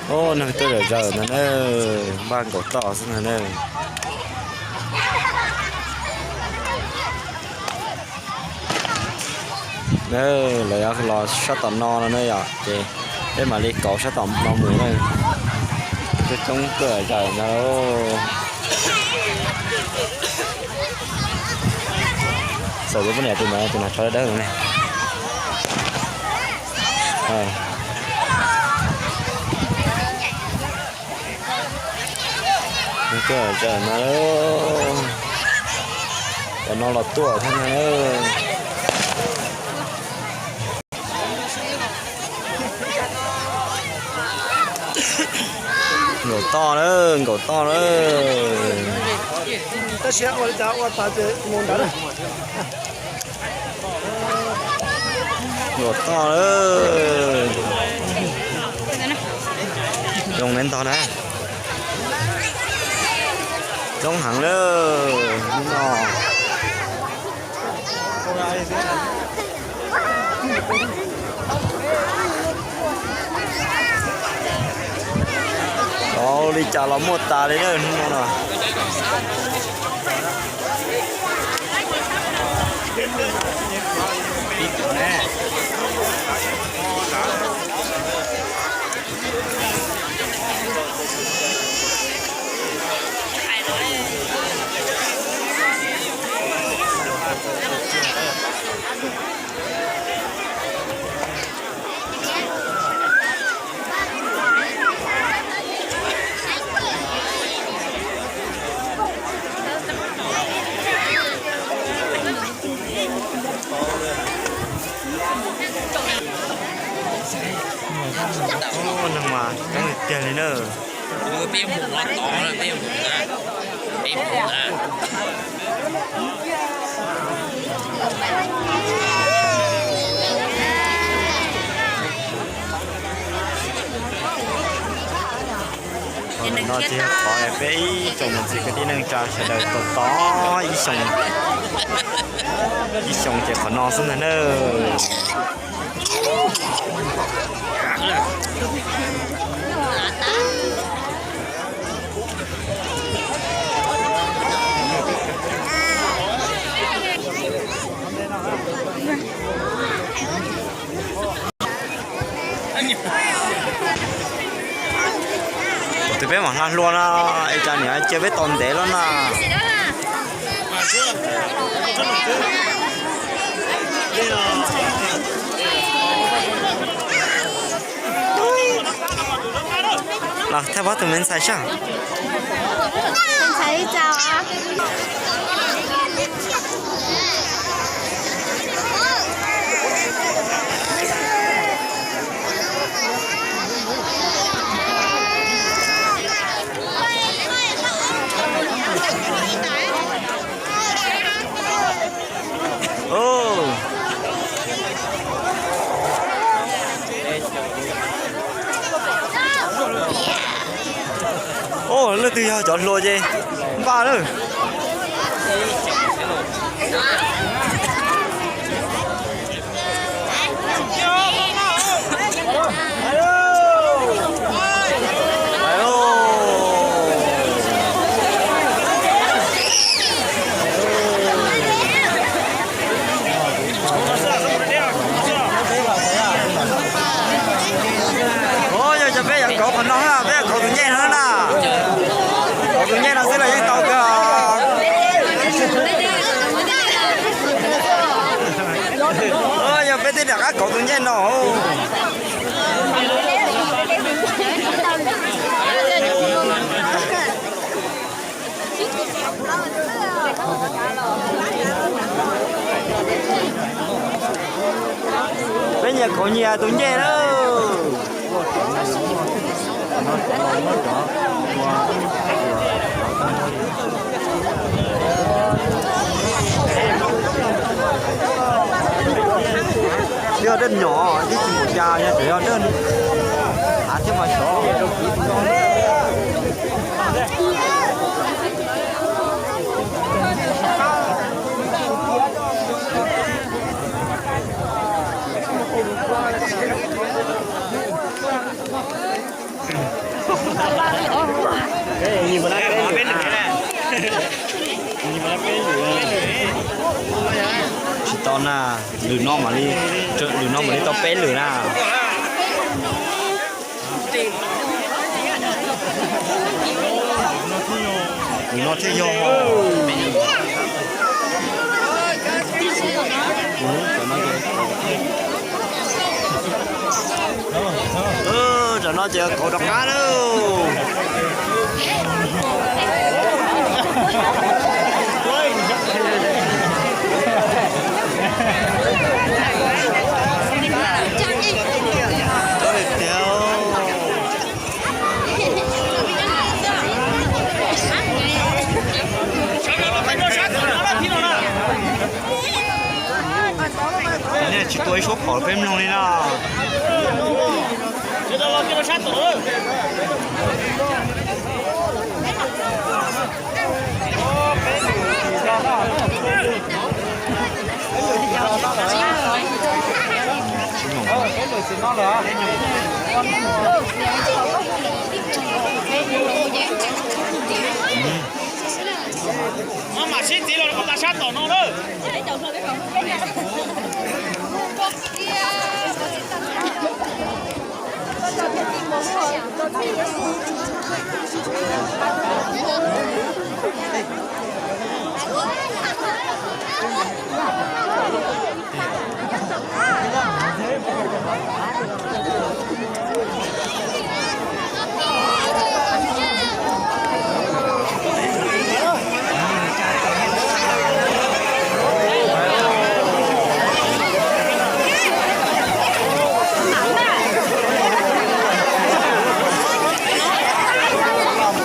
Neeg tuaj zom zaws ntag na, npaj nkaum toj xwb ntag na. Lawv yuav los sab tom no no na yom, ces peb mam li kauv sab tom no mus na. Coob coob tuaj zom zaws ntag. Xav tus poj niam tus ntawd tus nas tso dawb ne. Tuaj zom zaws no, cov no los tuaj thiab na. Nkaum toj lawm, nkaum toj lawm. Nkaum toj lawm. Zoo neb ntog na. Coob heev lawm hnub no. Ua li cas los muaj tas li na hnub no no. Neeg mas coob tiag tiag li na. No ces yog qhov peb ib tsoom niam txiv kwv tij neej tsa sawv daws tos tos ib xyoo, ib xyoo ces qhov no xwb ntag na. Tus peb mam hla hlua no, es cas niam cia peb tos ntev lawm na. Los thaj pab tus me ntxhais saib. Ub, leej twg yog cov hluas ces npaj lawm. Ov, yog cov peb yuav kauv qhov no na, peb yuav kauv tus ncej no na. Kauv tus ncej no xwb los yeej tau kawg. Yog peb twb rov qab kauv tus ncej no. Peb nyias kauv nyias tus ncej na. Yog dej nyom twb tsis mus cas, yog tseem yog dej av thiab mas xyov. Tsis tau na, lwm no mam li, lwm no mam li tau peb lwm na. Lwm no thiaj yog. Tam no ces kauv rov qab lauj. Nej tsis tua ib suab phom peb mloog li na. No mam sib txiv los rau sab tom no na.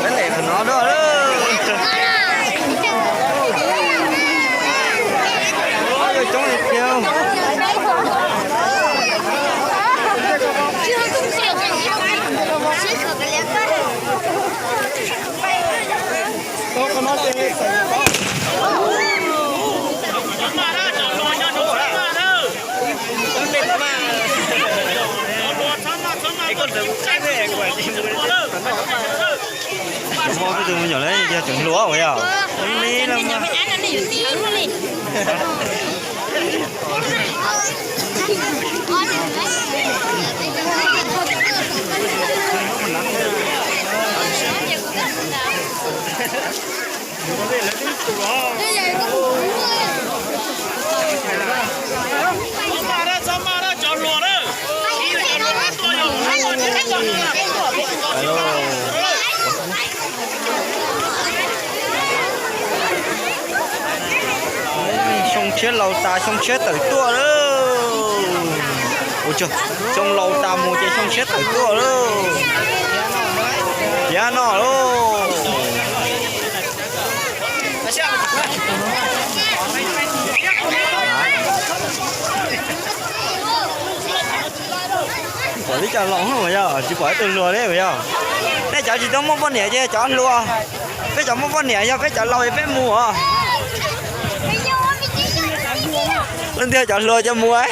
Peb lem qhov no dua lawm. Coob li tiag. Muaj peb tug me nyuam lawv yog tseem hluas ua yog li no. Xyoo tshiab laus tas xyoo tshiab tawm tuaj lawm. Ua tsaug, xyoo laus tas mus ces xyoo tshiab tawm tuaj lawm. Yav no lauj. Pom tib co laus ua yog tsis pom ib tug hluas li ua yog. Nej cov tsis tau muaj poj niam ces cov hluas, peb cov muaj poj niam yog peb cov laus es peb mus os. Leej twg cov hluas cov mus.